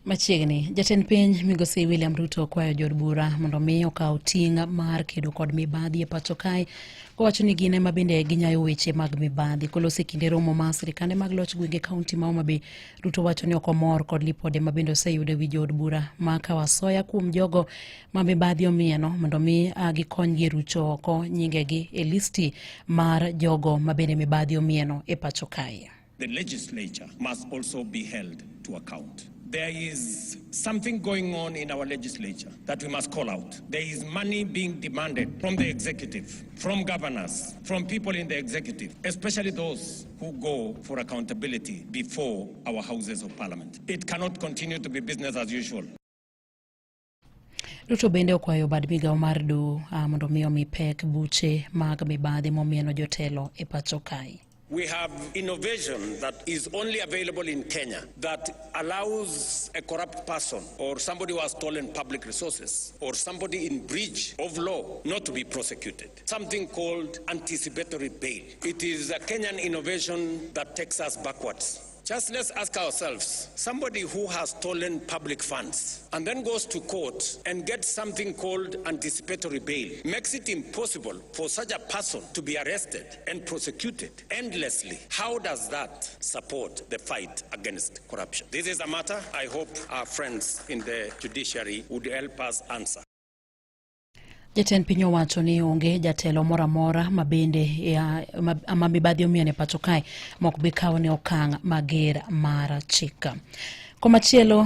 Machiegni, jatend piny Migosi William Ruto okwayo jood bura mondo mi okaw ting' mar kedo kod mibadhi e pacho kae, kowacho ni gin ema bende ginyayo weche mag mibadhi. Koloso e kinde romo mar sirikande mag loch gwenge kaunti ma Homa Bay, Ruto wacho ni ok omor kod lipode ma bende oseyudo e wi jood bura ma kawo asoya kuom jogo ma mibadhi omieno mondo mi gikonygi e rucho oko nyingegi e listi mar jogo ma bende mibadhi omieno e pacho kae. The legislature must also be held to account. There is something going on in our legislature that we must call out. There is money being demanded from the executive, from governors, from people in the executive, especially those who go for accountability before our houses of parliament. It cannot continue to be business as usual. Ruto bende okwayo bad migawo mar doho mondo mi omi pek buche mag mibadhi momieno jotelo e pacho kae. We have innovation that is only available in Kenya that allows a corrupt person or somebody who has stolen public resources or somebody in breach of law not to be prosecuted. Something called anticipatory bail. It is a Kenyan innovation that takes us backwards. Just let's ask ourselves, somebody who has stolen public funds and then goes to court and gets something called anticipatory bail makes it impossible for such a person to be arrested and prosecuted endlessly. How does that support the fight against corruption? This is a matter I hope our friends in the judiciary would help us answer. Jatend piny owacho ni onge jatelo moro amora ma bende ma mibadhi omieno e pacho kae mok bi kawo ne okang' mager mar chik. Komachielo.